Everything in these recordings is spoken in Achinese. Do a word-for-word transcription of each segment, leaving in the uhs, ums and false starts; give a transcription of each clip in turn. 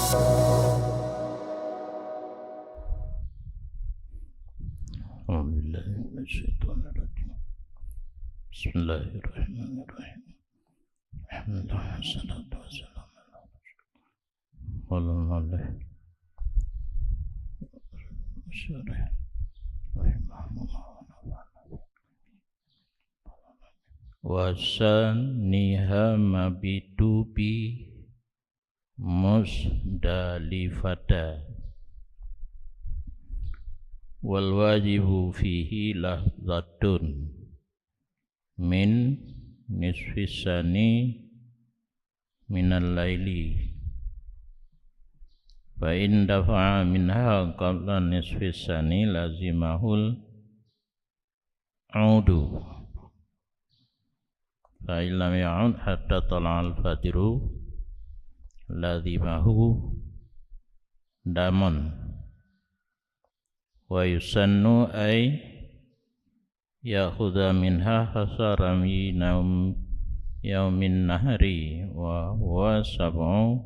أعوذ بالله من الشيطان الرجيم. بسم الله الرحمن الرحيم. الحمد لله والصلاة والسلام على رسول الله. وسنها مبت بمزدلفة. والواجب فيه لحظة من نصف الثاني من الليل، فإن دفع منها قبل نصف الثاني لزمه العود، فإن لم يعد حتى طلع الفجر لزمه دم، ويسن أن يأخذ منها حصى رمي يوم، يوم النحر، وهو سبع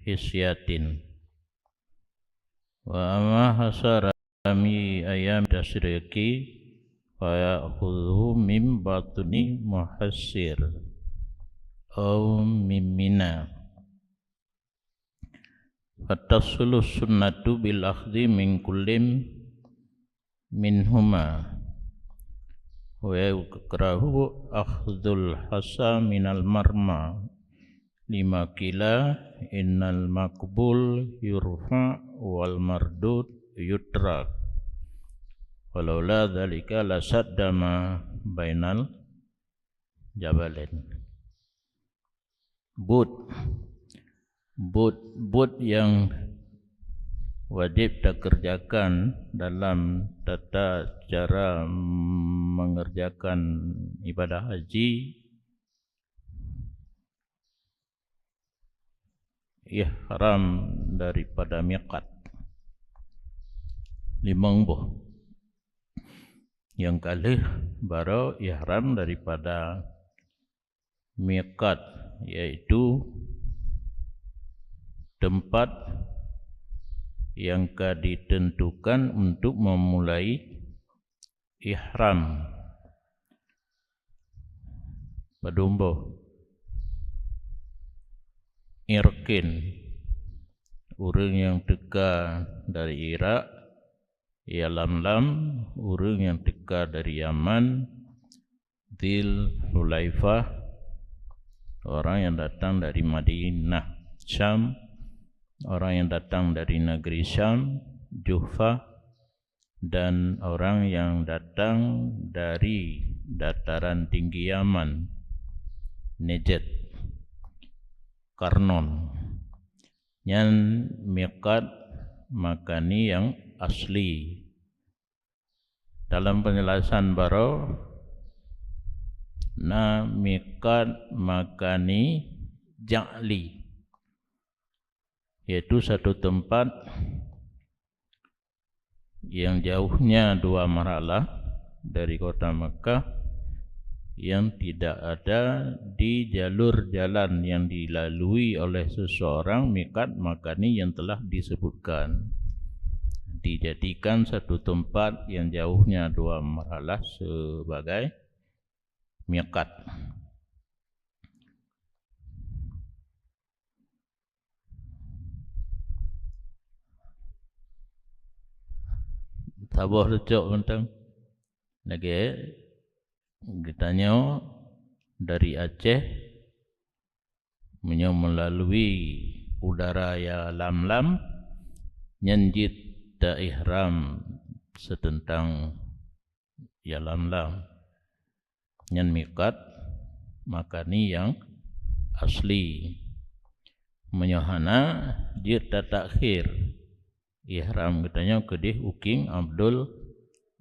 حصيات. وأما حصى رمي أيام التشريق فيأخذه من بطن محصر أو من منى. فتحصل السنة بالأخذ من كل منهما، ويكره أخذ الحصى من المرمى، لما قيل إن المقبول يرفع والمردود يترك، ولولا ذلك لسد ما بين الجبلين. But. But-but nyang wajéb takeurjakan dalam tata cara mengerjakan ibadah haji, ihram daripada miqat. Limong boh. Nyang ka lheueh baroe ihram daripada miqat, yaitu tempat yang ka ditentukan untuk memulai ihram. Padum boh? Irqin, ureuëng nyang teuka dari Irak, Yalamlam, ureuëng nyang teuka dari Yaman, Dzil Hulaifah, orang yang datang dari Madinah, Syam, orang yang datang dari negeri Syam, Juhfah, dan orang yang datang dari dataran tinggi Yaman, Najd, Karnon. Nyan miqat makani nyang asli. Dalam penjelasan baroe, na miqat makani ja'li, yaitu satu tempat yang jauhnya dua marhalah dari kota Makkah, yang tidak ada di jalur jalan yang dilalui oleh seseorang miqat makani yang telah disebutkan, dijadikan satu tempat yang jauhnya dua marhalah sebagai miqat. Saboh teucok mantong. Lagée geutanyoe dari Aceh, meunyoe meulalui udara Yalamlam, nyan jeuet ta-ihram seuteuntang Yalamlam. Nyan miqat makani nyang asli. Meunyoe hana, jeuet tatakhir ihram geutanyoe keudeh u King Abdul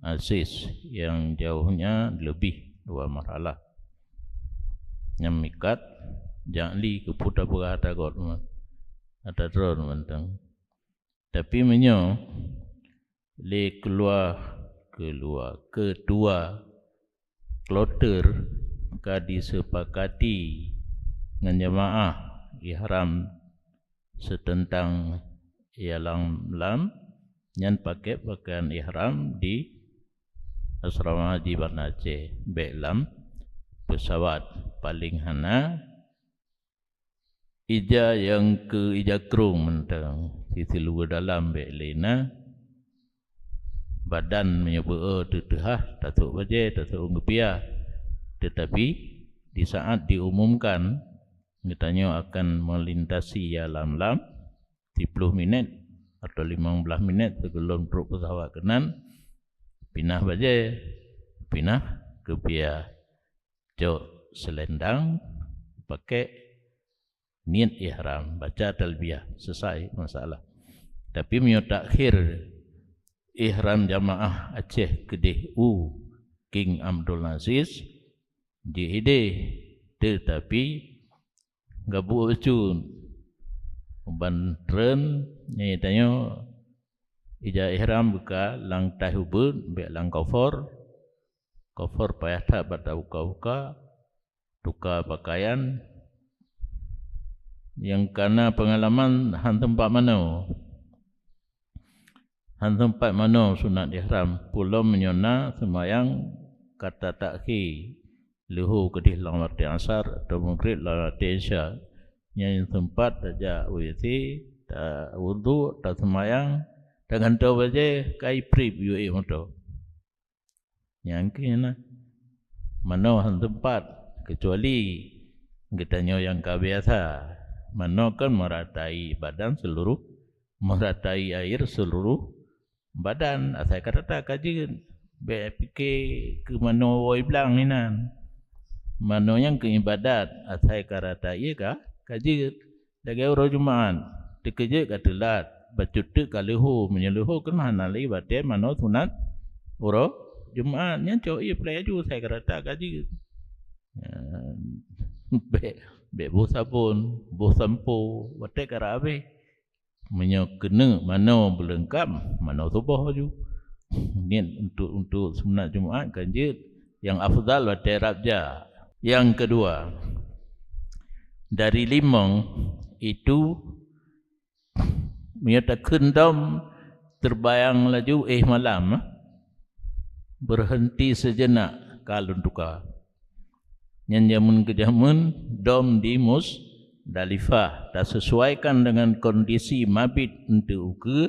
Aziz nyang jauhnya leubeh dua marhalah. Nyan miqat, jak li keupeue tapeugah ata got, ata droe mantong. Tapi meunyoe lé keulua, keulua, keudua kloter ka diseupakati ngon jeumaáh ihram seuteuntang Yalamlam, nyan pakèk pakaian ihram di asrama haji Banda Aceh, bèk lam peusawat, paleng hana ija nyang keu ija krueng mantong, sisi luwa dalam bèk lé na. Badan meunyoe beu-e teuteuhah, tasôk bajèe, tasôk kupiah. Teutapi, di saat diumumkan geutanyoe akan meulintasi Yalamlam, siploh minèt atau limong blaih minèt sigohlom trôk peusawat keunan, pinah bajèe, pinah kupiah, cok seulendang, pakèk niet ihram, baca talbiyah, selesai masalah. Tapi meunyoe takhir ihram jamaah Aceh keudeh u King Abdul Aziz, jeuet ideh, teutapi gabuk bacut ban treun nyan tanyoe ija ihram buka lam taih ubeut, bèk lam kofor. Kofor payah that bak tabuka-buka, tuka pakaian. Nyang kana peungalaman han teumpat manoe. Han teumpat manoe sunat ihram, peulom meunyoe na seumayang ka tatakhé leuhô keudeh lam watèe asar atau maghrib lam watèe isya. Nyan teumpat tajak WC, tawudhu, taseumayang, tagantoe bajèe, ka iprip yue moto. Nyang keuh na. Manoe han teumpat, keucuali geutanyoe nyang ka biasa. Manoe kan meuratai badan seuluruh, meuratai air seuluruh badan. Asai ka rata ka jeuet. Bèk pike keu manoe woe blang inan. Manoe nyang keu ibadat, asai ka rata ié ka, ka jeuet. Lagèe uroe Jumat, teukeujeuet ka teulat, bacut teuk ka leuhô, meunyoe leuhô keunan hana lé watèe manoe sunat uroe Jumat, nyan cok ié peulaju asai ka rata ka jeuet. Bèk, bèk boh sabon, boh sampo, watèe ka rab abéh. Meunyoe keuneuk manoe beuleungkab, manoe suboh laju. Niet untuk, untuk sunat Jumat kan jeuet. Nyang afdal watèe rab jak. Nyang keudua, dari limong itu, meunyoe takheun dom teubayang laju éh malam, eh, berhenti sejenak ka lôn tuka. Nyan jameun keu jameun dom di Musdalifah, tasesuaikan dengan kondisi mabit eunteuk ukeue,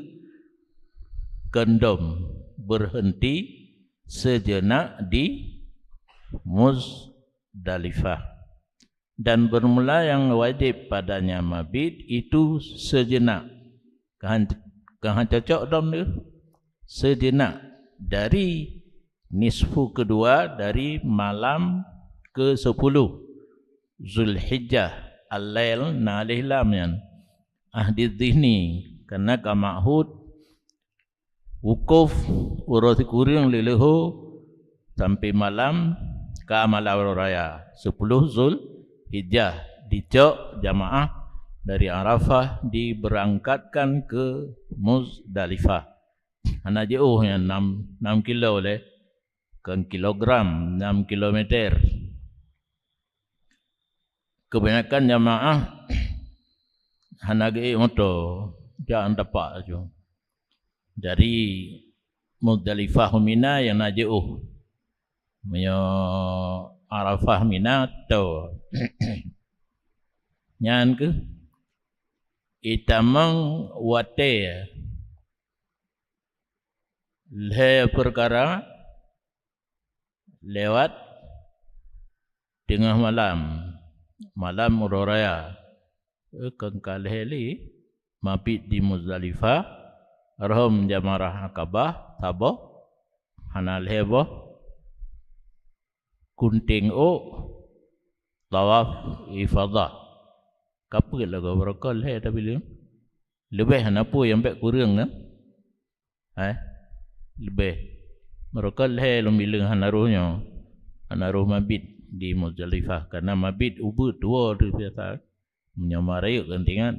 kheun dom berhenti sejenak di Musdalifah. Dan bermula yang wajib padanya mabit itu sejenak. Kan, kan cocok dom tu. Sejenak dari nisfu kedua dari malam ke sepuluh Zulhijjah, al-lail na alif lam nyan. Ahdi zihni, karena ka ma'hud wukuf uroe sikureueng lé leuhô sampoe malam ka malam uroe raya, sepuluh Zulhijjah, dicok jamaah dari Arafah diberangkatkan ke Muzdalifah. Hana jiôh nyan enam, enam kilo lé, kon kilogram, enam kilometer. Kebanyakan jamaah hana geuék moto, jak tapak laju. Dari Muzdalifah u Mina nyang na jiôh. Meunyoe Arafah Mina to. Nyan keuh itamong watèe lhèe peukara lewat teungoh malam, malam uroe raya. Eh, kon ka lhèe lé mabit di Muzdalifah, rhom jamarah Aqabah, saboh, hana lhèe boh, gunting ôk, tawaf ifadah. Ka peuet lagoe barokon lhèe tabileueng. Leubeh hana peue nyang bèk kureueng kan? Eh, leubeh. Barokon lhèe lôn bileueng hana roh nyoe. Hana roh mabit di Muzdalifah. Karena mabit ubeut dua tu biasa. Meunyoe marayeuk kan ingat.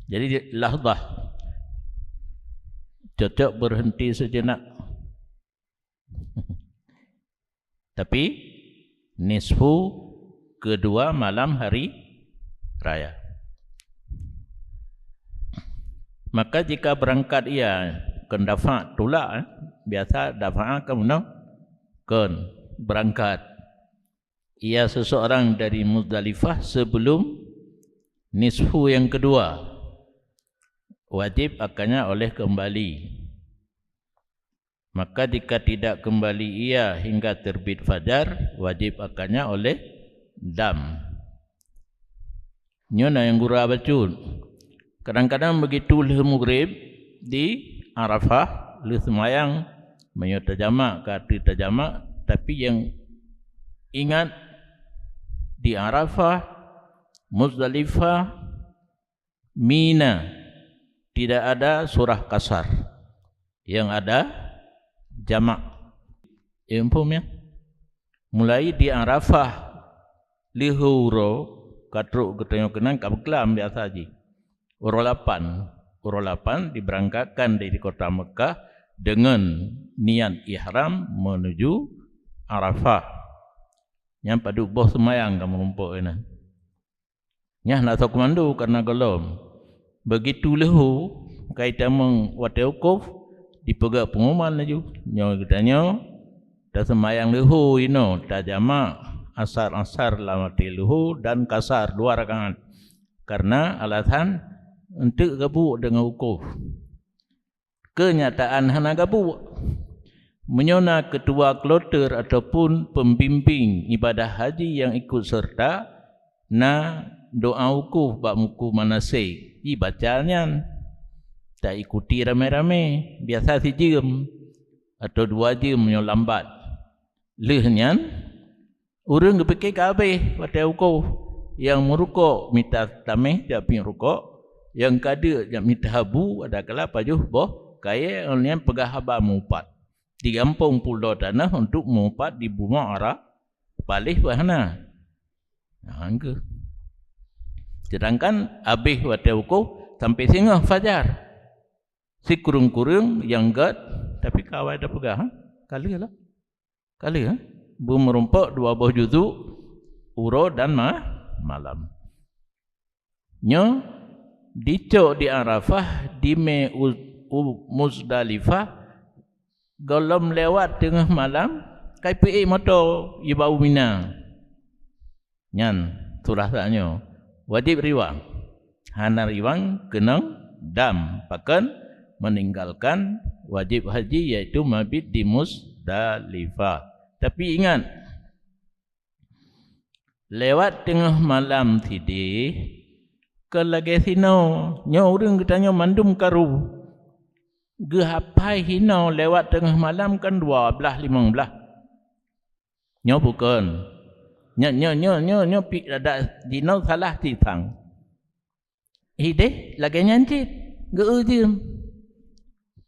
Jadi, lahzah. Cocok berhenti sejenak. Tapi, nisfu kedua malam hari Raya. Maka jika beurangkat ia kon dafa' tulak, eh, biasa dafa' kon meunoe, kon beurangkat. Ia seseorang dari Muzdalifah sebelum nisfu yang kedua, wajib akannya oleh kembali. Maka jika tidak kembali ia hingga terbit fajar, wajib akannya oleh dam. Nyoe na nyang gura bacut. Kadang-kadang begitu lheueh Maghrib di Arafah, lheueh seumayang, meunyoe tajamak ka ateueh tajamak, tapi nyang ingat di Arafah, Muzdalifah, Mina, tidak ada surah kasar. Yang ada jamak. Ya, muphom ya? Mulai di Arafah, lheueh uroe, ka trok geutanyoe keunan ka beuklam biasa jih. Uroe lapan, uroe lapan diberangkatkan dari kota Mekah dengan niat ihram menuju Arafah. Nyan padub boh seumayang ka meurumpok inan. Nyan hana soe keumando karena gohlom. Begitu lheueh, ka itamong watée wukuf, dipeugah pengumuman laju. Nyoe geutanyoe, taseumayang lheueh inoe, tajamak asar-asar lam watée lheueh dan kasar dua rakaat. Karena alasan eunteuk gabuk deungon wukuf. Keunyataan hana gabuk. Meunyoe na keutua kloter ataupun pembimbing ibadah haji nyang ikut serta, na doa wukuf bak buku manasik, ibaca nyan. Taikuti ramé-ramé, biasa sijeuem atau dua jeuem meunyoe lambat. Lheueh nyan, ureuëng geupike ka habéh watée wukuf. Nyang meurukok mita taméh jak piep rukok, nyang ka deuk jak mita habu, adakala pajoh boh kayée, ngon nyan peugah haba meuupat. Di gampông peuloe tanoh untuk meuupat di bumoe ara paléh bah hana. Nah, engke. Sedangkan habéh watée wukuf sampai singoh fajar. Sikureueng-kureueng nyang gét, tapi ka awai tapeugah, ha? Ka lheueh lah. Ka lheueh, ha? Beumeurumpok dua boh juzuk uroe dan ma-, malam. Nyoe dicok di Arafah, dimé u, u Muzdalifah, gohlom lewat teungoh malam, ka ipeuék moto iba u Mina. Nyan surah tanyoe wajéb riwang. Hana riwang keunong dam, pakon meninggalkan wajéb haji, yaitu mabit di Muzdalifah. Tapi ingat, lewat teungoh malam sideh, kon lagée sinoe, nyoe ureuëng geutanyoe mandum karu. Geuhapai hinoe lewat teungoh malam kan dua blaih limong blaih. Nyoe bukon. Nyoe, nyoe, nyoe, nyoe, nyoe pi-, adak jinoe salah sisang. Hideh lagée nyan cit, geu-eu jeuem.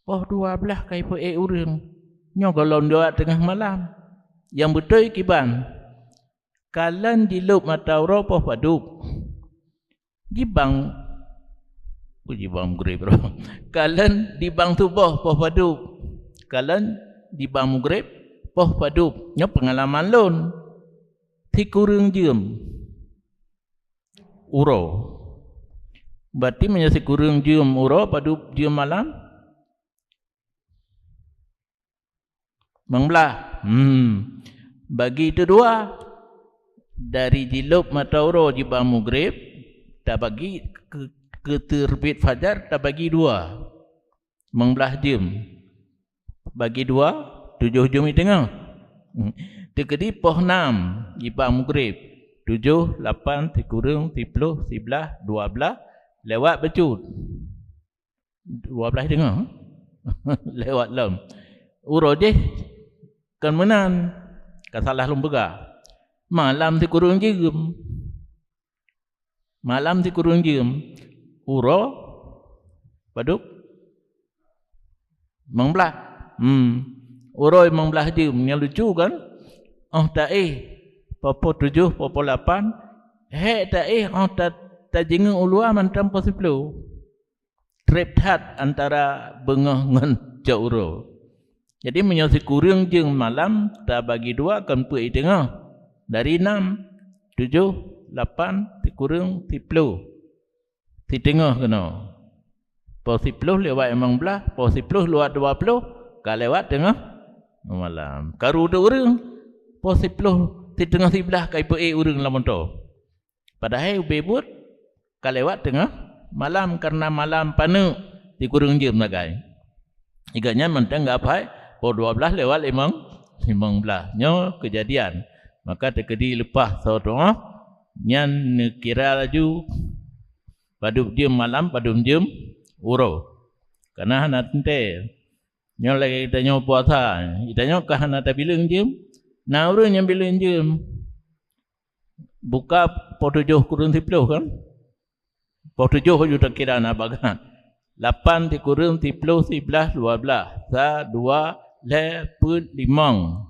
Poh dua blaih ka ipeuék ureuëng. Nyoe gohlom dua teungoh malam. Nyang beutôi kiban. Kalon jilôb mata uroe poh padub. Jibang, oh, jibang Maghrib roh. Kalon jibang suboh poh padub. Kalon jibang Maghrib poh padub. Nyoe peungalaman lôn. Sikureueng jeuem uroe. Berarti meunyoe sikureueng jeuem uroe, padub jeuem malam? Limong blaih. Hmm. Bagi itu dua. Dari jilôb mata uroe jibang Maghrib, tabagi ke, ke terbit fajar, tabagi dua. Limong blaih jeuem. Bagi dua, tujoh jeuem i teungoh. Hmm. Teukeudi poh nam jibang Maghrib. Tujoh, lapan, sikureueng, siploh, siblaih, dua blaih, lewat bacut. Dua blaih teungoh. Lewat lom. Uroe jih kon meunan. Ka salah lôn peugah. Malam sikureueng jeuem. Malam sikureueng jeuem. Uroe padub? Limong blaih. Hmm. Uroe limong blaih jeuem. Nyang lucu kan? Oh taéh poh tujoh, poh lapan. Hék taéh, oh ta-, tajeungeuk u luwa mantong poh siploh. Treb that antara beungoh ngon cot uroe. Jadi, meunyoe sikureueng jeuem malam tabagi dua, kon peuet i teungoh. Dari nam, tujoh, lapan, kureueng siploh, siteungoh keunoe. Poh siploh lewat limong blah, poh siploh lewat dua ploh, ka lewat teungoh malam. Karu teu ureueng, poh siploh siteungoh siblah ka ipeuék ureueng lam moto. Padahai ubé buet ka lewat teungoh malam, kareuna malam paneuk sikureueng jeuem sagai. Igat nyan mantong geuphai poh dua blah lewat limong, limong blah. Nyoe keujadian. Maka teukeudi leupah soe teungoh, nyan neukira laju padub jeuem malam, padub jeuem uroe. Kareuna hana teuntée. Nyoe lagée geutanyoe puasa, geutanyoe ka hana tabileueng jeuem. Na ureueng nyang bileueng jeuem. Buka poh tujoh kureueng siploh kan? Poh tujoh aju takira na bagat. Lapan sikureueng siploh siblah dua blah. Sa, dua, lhée, peuet, limong,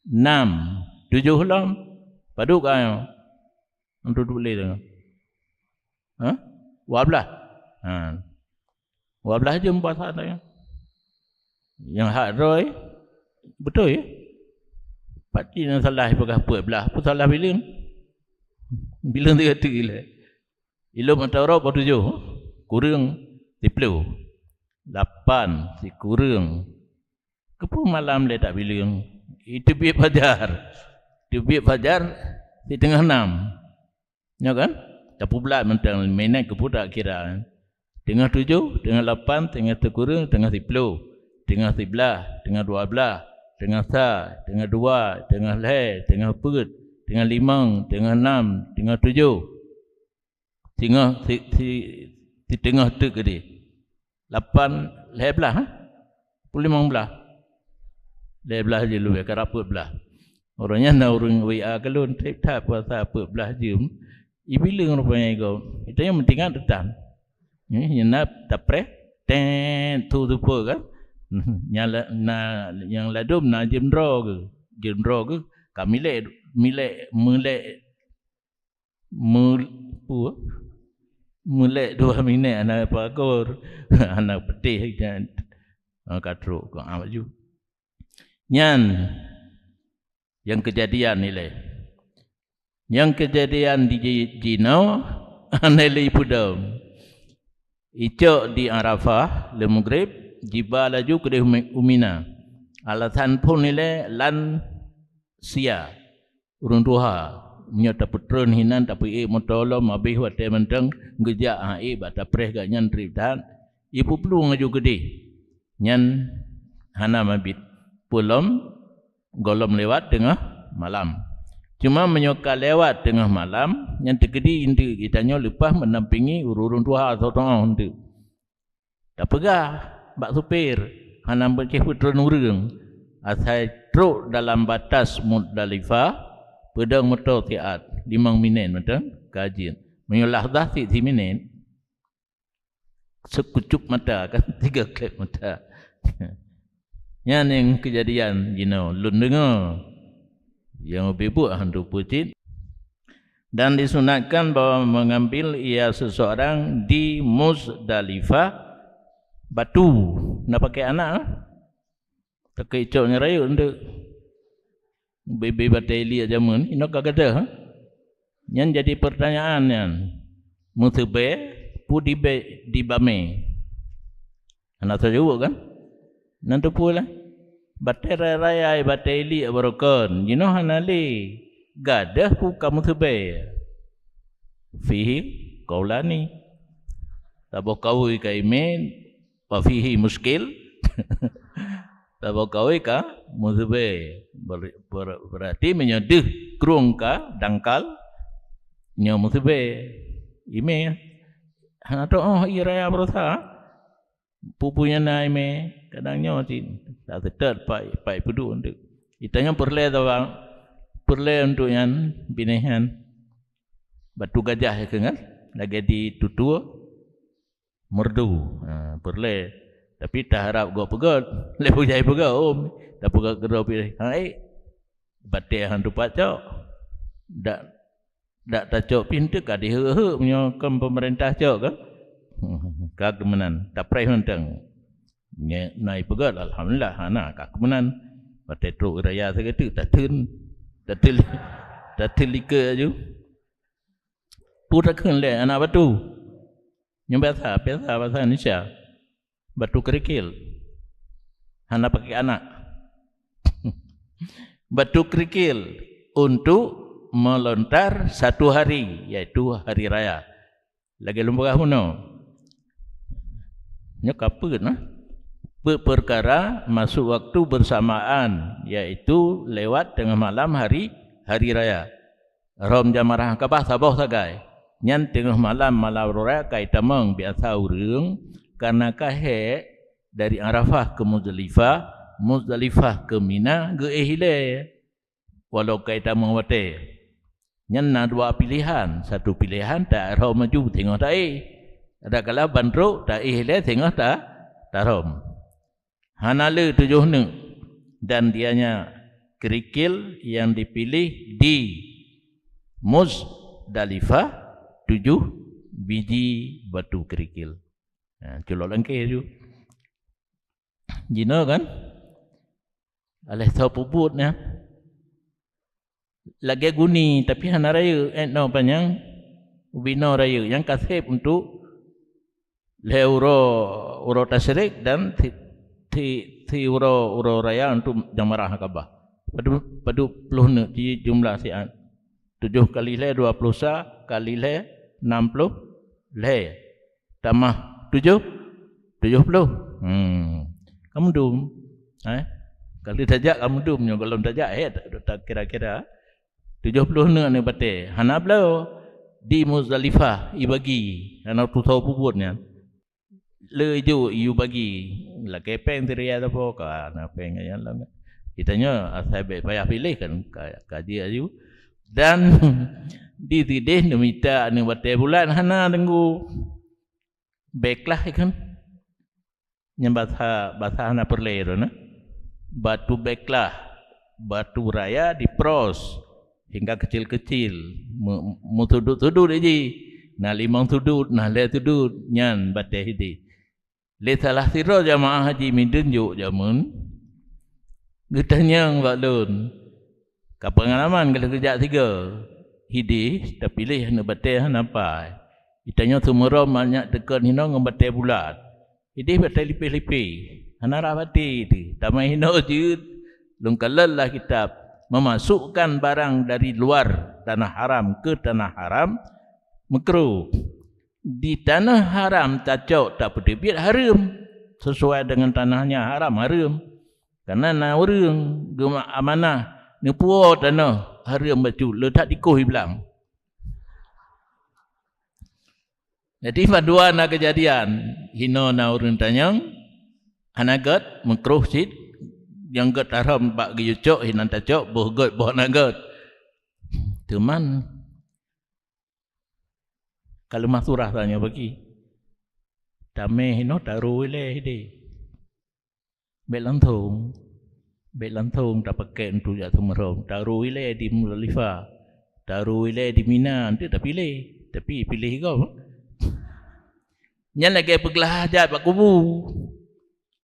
nam, tujoh lom. Padub ka nyoe? Untuk tuléh tu. Ha? Dua blah. Ha. Dua blah jeuem puasa tu ya. Nyang hak droe, beutôi ya. Pasti nyang salah peugah peuet blah, pun salah bileueng. Bileueng tiga tu ilée. Ilom atau rot poh tujoh, kureueng siploh. Lapan sikureueng. Keupeue malam lé tak bileueng? Iteubiet fajar. Teubiet fajar siteungoh nam. Nyoe kan? Tapeublat mantong minét keupeue tak kira. Teungoh tujoh, teungoh lapan, teungoh sikureueng, teungoh siploh, teungoh siblah, teungoh dua blah, teungoh sa, teungoh dua, teungoh lhée, teungoh peuet, teungoh limong, teungoh nam, teungoh tujoh. Singoh si, si, siteungoh teuk keudeh. Lapan, lhée blah, ha? Peulimong blah. Lhée blah jeuem leubeh, karab peuet blah. Uroe nyan na ureueng W A keu lôn, trép that puasa peuet blah jeuem. Ibileueng rupanya iko. Ita nyang meutingat teutan. Eh, nyan na tapreh, tet, thu teupeu kan. Nyang la-, na, nyang ladôm na jeuem droe geuh. Jeuem droe geuh, ka milék, milék, milék Mul-, pu-, mulek dua minét hana pakor, hana peuteh nyan. Ha, ka trok, ka, ah, laju. Nyan nyang keujadian ilée. Nyang keujadian di ji-, jinoe, hana lé ipeudong. Icok di Arafah, lé Maghrib, jiba laju keudeh u Mi-, u Mina. Alasan phon ilée lansia. Ureuëng tuha, meunyoe tapeutreun hinan, tapeuék moto lom, habéh watée mantong geujak, ha, ék bak tapreh gobnyan trép that, ipeuplueng laju keudeh. Nyan hana mabit. Peue lom, gohlom lewat teungoh malam. Cuma meunyoe ka lewat teungoh malam, nyan teukeudi eunteuk geutanyoe leupah meudampingi ureuëng-ureuëng tuha soe teungoh eunteuk. Tapeugah bak supir, hana meucéh peutreun ureuëng. Asai trok dalam batas Muzdalifah, peudong moto siat, limong minét mantong ka jeuet. Meunyoe lahzah cit siminét, seukucup mata kan, tiga klep mata. Nyan nyang keujadian jinoe lôn deungoe. Nyang ubé buet hantu peucit. Dan disunatkan bahwa mengambil ia seseorang di Muzdalifah batu. Na pakai anak lah. Pakai cok ni rayeuk untuk bebe batée liek jameun. Inoe ka gadoh, ha? Nyan jadi pertanyaan nyan. Meuseubée pu dibe-, dibamé. Hana teujuweueb kan? Nan teupeu lah. Batée raya-raya, batée liek barokon. Jinoe hana lé. Gadoh pu ka meuseubée. Fihi qaulani. Saboh kaul ka imé, wa fihi muskil. Saboh kaul ka meuseubée. Ber-, ber-, berarti meunyoe deuh krueng ka dangkal, nyoe meuseubée. Imé. Hana teu'oh ie raya baroesa. Peue-peue nyang na imé, kadang nyoe cit, tak seutôt pai, pai peuduek eunteuk. Ita nyoe peureulée saban, peureulée untuk nyan, binéh nyan. Batu gajah ya keu nyan, lagée di tutue, merdu. Ha, peureulée. Tapi taharab gob peugét, lé bujai peugét, om, tapeugét keudroe piléh. Ha, eh. Batée han tupat cok. Dak, dak tacok pintoe ka diheuek-heuek meunyoe kon peumeurintah cok kan. Ka keumeunan, tapreh mantong. Nye na ipeugét, alhamdulillah, hana ka keumeunan. Watée trok raya sigoe teuk tateun, tateun, tateun likot aju. Peue takheun lé anak batu? Nyoe biasa, biasa bahasa Indonesia. Batu kerikil. Hana pakai anak. Batu kerikil untuk melontar satu hari, yaitu hari raya. Lagèe lôn peugah bunoe. Nyoe ka peuet nah. Peuet peukara masuk waktu bersamaan, yaitu lewat teungoh malam hari, hari raya. Rhom jamarah Aqabah saboh sagai. Nyan teungoh malam, malam raya ka itamong biasa ureueng, karena ka hék dari Arafah ke Muzdalifah, Muzdalifah ke Mina geuéh ilée. Walau ka itamong watée. Nyan na dua pilihan. Satu pilihan tarhom aju teungoh taéh. Adakala ban trok taéh ilée teungoh ta-, tarhom. Hana le tujoh neuk, dan dianya kerikil yang dipilih di Muzdalifah, tujoh biji batu kerikil. Ha, culok langkée ju. Jinoe kan? Aléh tho peubuet nyan. Lagée guni, tapi hana rayeuk, eh, no panyang, ubinoe rayeuk, nyang ka sép untuk lhée uroe, uroe tasyrik dan si, si, si uroe, uroe raya untuk jamarah Aqabah. Padub, padub ploh neuk ji jumlah siat. Tujoh kali lhée dua ploh sa, kali lhée nam ploh lhée. Tamah tujoh, tujoh ploh. Hmm. Ka meudum. Eh? Ka lheueh tajak ka meudum nyoe, gohlom tajak, eh, ta-, ta-, kira-kira tujoh ploh neuk aneuk batée. Hana bloe di Muzdalifah ibagi. Hana tusoe peubuet nyan. Le ijok iyue bagi. Lakée péng teuria sapo ka, na péng nyan lam. Geutanyoe asai bék payah piléh kan, ka, ka jeuet aju. Dan di sideh neumita aneuk batée bulat hana teunggu. Bék lah ikheun. Nyang basa, basa hana peureulée droeneuh. Batu bék lah, batu raya dipros hingga kecil-kecil, meu-, meusudut-sudut jih. Na limong sudut, na lhée sudut, nyan batée sideh. Lé salah sidroe jamaah haji Mideuen jok jameun, geutanyong bak lôn, ka peungalaman ka lheueh geujak sigoe, sideh tapiléh aneuk batée hana pai. Geutanyoe seumeurôm manyak teukon hinoe ngon batée bulat. Sideh batée lipéh-lipéh, hana rhah batée teuh. Tamé hinoe jeuet, lôn kalon lam kitab, memasukkan barang dari luar tanah haram ke tanah haram, meukruh. Di tanoh haram tacok tapeuteubiet hareuem, sesuai dengan tanahnya haram hareuem. Karena na ureuëng geumak amanah neupuwoe tanoh hareuem bacut, le that dikoh i blang. Jadi, mandua na keujadian, hinoe na ureuëng tanyong, hana gét, meukruh cit, nyang gét hareuem bak geuyue cok, hinan tacok, boh gét, boh hana gét. Teuma, ka leumah surah tanyoe bagi. Tamé hinoe taroh ilée sideh. Bék langsong, bék langsong tapakék untuk jak seumeurôm. Taroh ilée di Muzdalifah, taroh ilée di Mina, eunteuk tapiléh. Tapi piléh gob. Nyan lagée peuglah hajat bak kubu.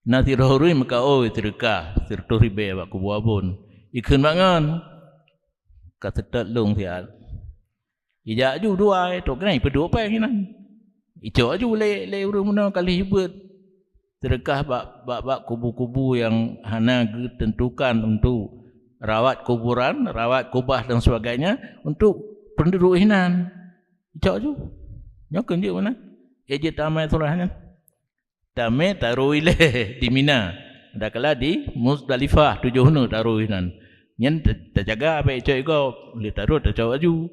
Na sidroe ureuëng meukaôi seudeukah sireutôh ribée bak kubu Abon. Ikheun bak ngon, ka seutôt lông siat. Ijak aju dua, trok keunan ipeuduek péng inan. Icok aju lé, lé ureuëng meunoe ka lheueh beuet seudeukah bak, bak, bak kubu-kubu nyang hana geuteuntukan untuk rawat kuburan, rawat kubah dan sebagainya untuk penduduk hinan. Icok aju. Nyoe keuh jeuet meunan. Ijak tamé surah nyan. Tamé taroh ilée di Mina. Adakala di Muzdalifah tujoh neuk taroh inan. Nyan ta-, tajaga bék icok igob, lheueh taroh tacok aju.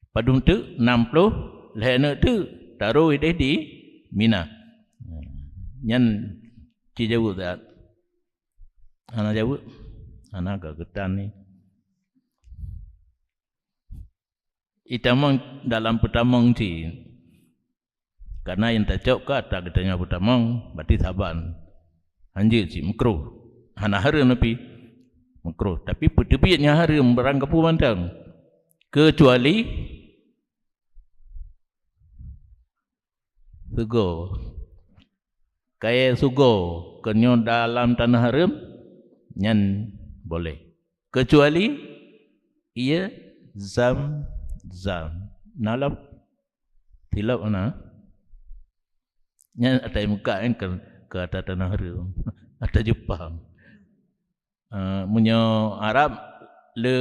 Padum teuk, nam ploh lhée neuk teuk taroh ideh di Mina. Nyan ci jaweueb that. Hana jaweueb? Hana ka geutan ni. Itamong dalam peutamong cit. Karena nyang tacok ka atra geutanyoe peutamong, berarti saban. Hanjeuet cit, meukruh. Hana hareuem tapi meukruh. Tapi peuteubiet nyang hareuem barang kapeue mantong. Keucuali sugoe. Kayée sugoe, keunyoe dalam tanoh hareuem, nyan boleh. Keucuali ié Zam-Zam. Na lam Tilap mana? Nyan ata muka kan ke, ke ata tanah Arab. Ata Jepang. Uh, meunyoe Arab le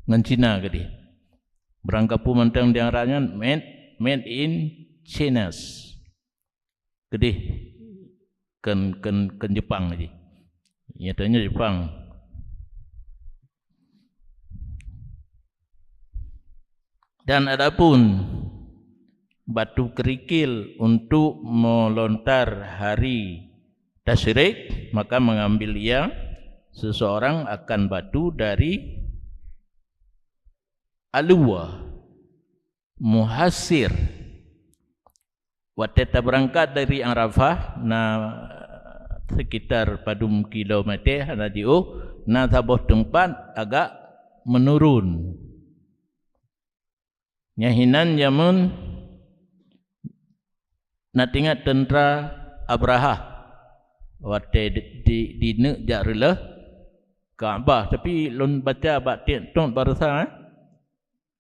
ngon Cina keudeh. Barang kapeue mantong di Arab nyan made, made in China. Keudeh kon, kon, kon Jepang jih. Nyatanya Jepang. Dan adapun batu kerikil untuk melontar hari tasyrik, maka mengambil ia seseorang akan batu dari Alwa, Muhasir. Watée tabeurangkat dari Arafah, na sekitar padum kilometer hana jiôh, na saboh teumpat agak menurun. Nyan hinan jameun na teuingat teuntra Abrahah watée di, di, dineuk jak reuloh Ka'bah, tapi lôn baca bak TikTok baroesa, eh,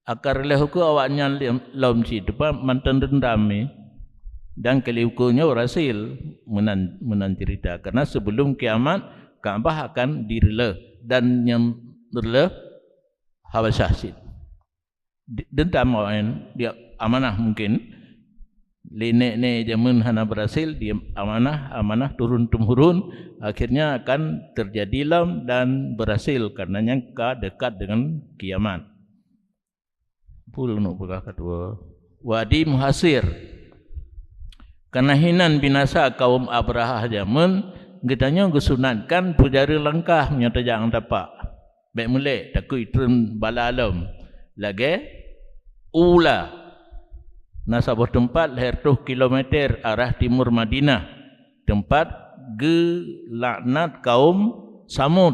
akan reuloh ukeue awaknyan lom, lom cit teuma mantong deundam, eh. Dan kali ukeue nyoe berhasil meunan, meunan cerita, karena sebelum kiamat Ka'bah akan direuloh dan nyang reuloh Habasyah cit. De-, deundam awaknyan, dia amanah mungkin. Lé nek-nek jameun hana berhasil, dia amanah, amanah turun-temurun, akhirnya akan terjadi lom dan berhasil, karena nyan ka dekat dengan kiamat. Pul nuk peugah ketua. Wadi Muhasir. Karena hinan binasa kaum Abrahah jameun, geutanyoe geusunatkan peujareue langkah meunyoe tajak ngon tapak. Bék meulek, takot treun bala lom. Lagée Ula, na saboh teumpat lhée reutôh kilometer arah timur Madinah, teumpat geulaknat kaum Samud.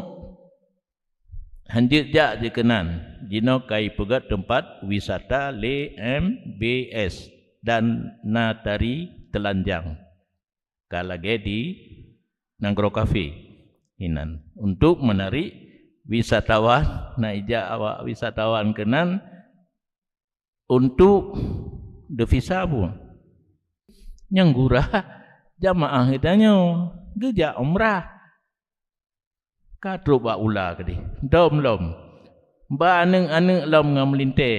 Hanjeuet jak jikeunan, jinoe ka ipeugét teumpat wisata lé M B S dan na tari teulanjang. Ka lagée di Nanggroe Cafe inan. Untuk menarik wisatawan, na ijak awak wisatawan keunan untuk deuvisa bu. Nyang gura jamaah geutanyoe geujak umrah. Ka trok bak Ula keudeh. Dom lom. Ba aneuëk-aneuëk lom ngon meulintée.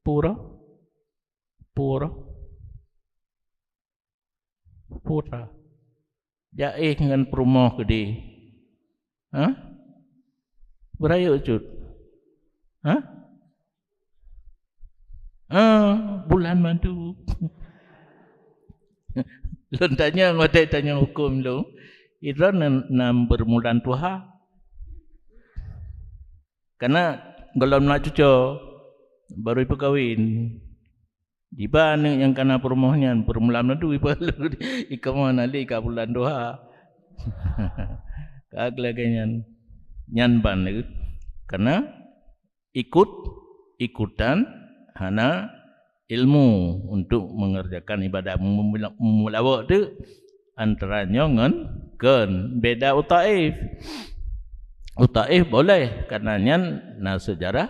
Pura. Pura. Pura. Jak éh ngon peurumoh keudeh. Hah? Beurayeuk cut. Hah? Ah, bulan madu. Lôn tanyong, watée tanyong huköm lôn, idroe nan, nan beurmulan tuha. Karena gohlom na cuco, baru ipeukawen. Jiba aneuëk nyang kana peurumoh nyan, beurmulan madu iba lôn. Ikamoe na lé ka bulan tuha. Ka lagée nyan. Nyan ban lé. Karena ikut-ikutan hana ilmu untuk mengerjakan ibadah. Meumula-, meumulawak tu antara nyoe ngon kon beda u Taif. U Taif boleh, karena nyan na sejarah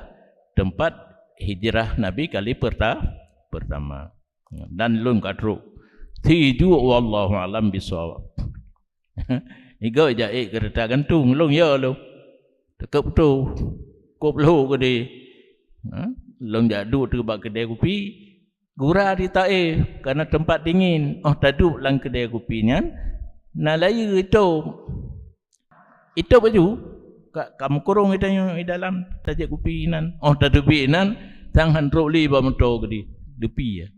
tempat hijrah Nabi kali perta-, pertama. Dan lôn ka trok. Siju wallahu alam bisawab. Igoe jak ék keureta gantung, lôn ya lôn. Teuka beutôi. Kop lhok keudeh. Ha? Lôn jak duek teuk bak keudée kupi. Gura di Taif, karena tempat dingin. Oh, taduek lam keudée kupi nyan, na layeue itôb. Itôb laju, ka, ka meukurong geutanyoe di dalam, tajak kupi inan. Oh, tateubiet inan, sang han trok lé bak meuto keudeh. Dupi ya.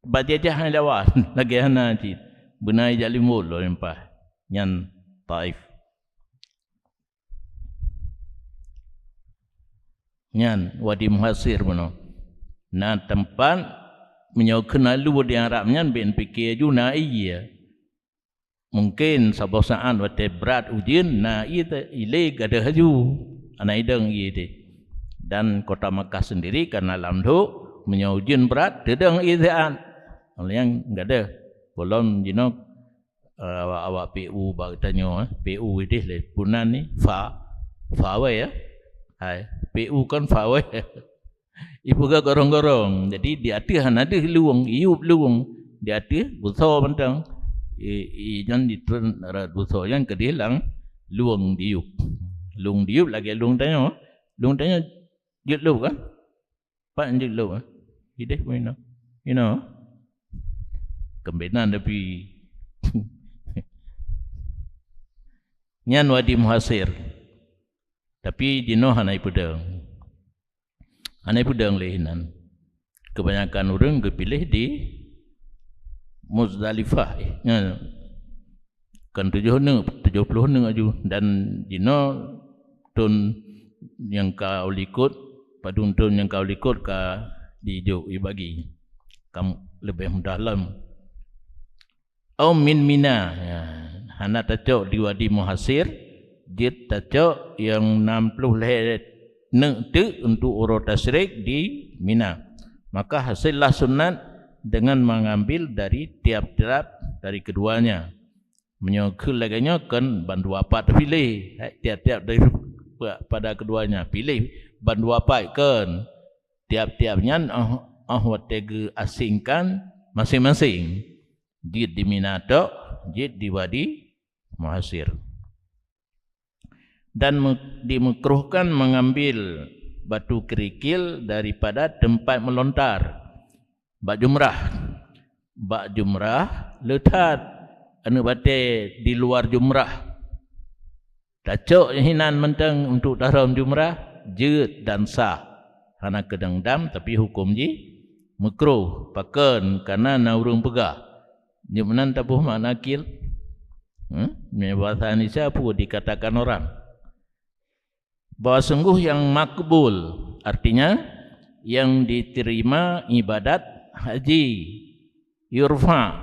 Bak jajah hai lawan, lagée hana cit. Beuna ijak limbot lom limpah. Nyan Taif. Nyan Wadi Muhasir bunoe. Na teumpat meunyoe keuneuk laju di Arab nyan, ben pike laju na ié. Mungken saboh saát watée brat ujeuen, na ié te-, ilé gadôh laju. Ana idong ié teh. Dan kota Makkah sendiri kana lam dôk, meunyoe ujeuen brat, teudong ié siat. Nyang gadôh. Gohlom jinoe eh, awak-awak P U bak geutanyoe, eh. P U ideh lé punan ni, fa, fa wai, eh. Hai, P U kan fa wai. Ipeugah gorong-gorong. Jadi di ateueh hana deuh luwong, iyup luwong. Di ateueh busoe mantong. I, i jan ditreun rot busoe jan keudeh lam luwong diyup. Luwong diyup lagèe luwong tanyoe. Luwong tanyoe jeuet lôp kan? Pat jeuet lôp, eh? Ideh pun inoe. Inoe. Kembenan tapi. Nyan Wadi Muhasir. Tapi jinoe hana ipeudong. Hana ipeudong lé inan. Kebanyakan ureuëng geupiléh di Muzdalifah, eh, nyan. Kan tujoh neuk, tujoh ploh neuk aju. Dan jinoe thôn nyang ka u likot, padum thôn nyang ka u likot ka jijok ibagi. Kam leubeh mudah lom. Au min Mina, ya, hana tacok di Wadi Muhasir, jeuet tacok nyang nam ploh lhèe neuk teuk untuk uroe tasyrik di Mina. Maka hasillah sunat dengan mengambil dari tiap-tiap dari keduanya. Meunyoe kheun lagèe nyoe kan bandua pat piléh, hai, tiap-tiap dari pada keduanya piléh bandua pat kan. Tiap-tiap nyan 'oh, 'oh watèe geuasingkan maséng-maséng. Jeuet di Mina tok, jeuet di Wadi Muhasir. Dan me-, dimakruhkan mengambil batu kerikil daripada tempat melontar bak jumrah. Bak jumrah le that, aneuk batèe di luar jumrah. Tacok hinan mantong untuk tarom jumrah, jeuet dan sah. Hana keudang dam, tapi huköm jih makruh. Pakon? Kareuna na ureuëng peugah, nyoe meunan taboh makna akil. Hmm? Meunyoe bahasa Indonesia peue dikatakan orang? Bahwa sungguh yang makbul, artinya yang diterima ibadat haji, yurfa,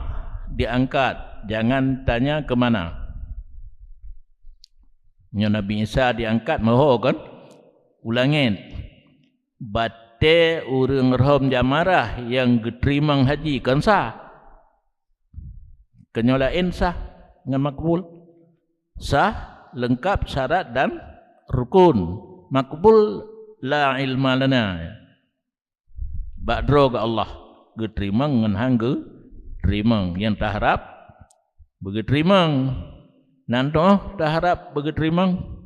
diangkat, jangan tanya ke mana. Nyoe Nabi Isa diangkat meuho kan? U langét. Batèe ureuëng rhom jamarah nyang geuteurimong haji kan sah? Keunyoe laén sah ngon makbul. Sah, leungkap syarat dan rukun. Makbul la ilma lana. Bak droe geuh Allah geuteurimong ngon han geuteurimong. Nyang taharab beugeuteurimong. Nan toh taharab beugeuteurimong.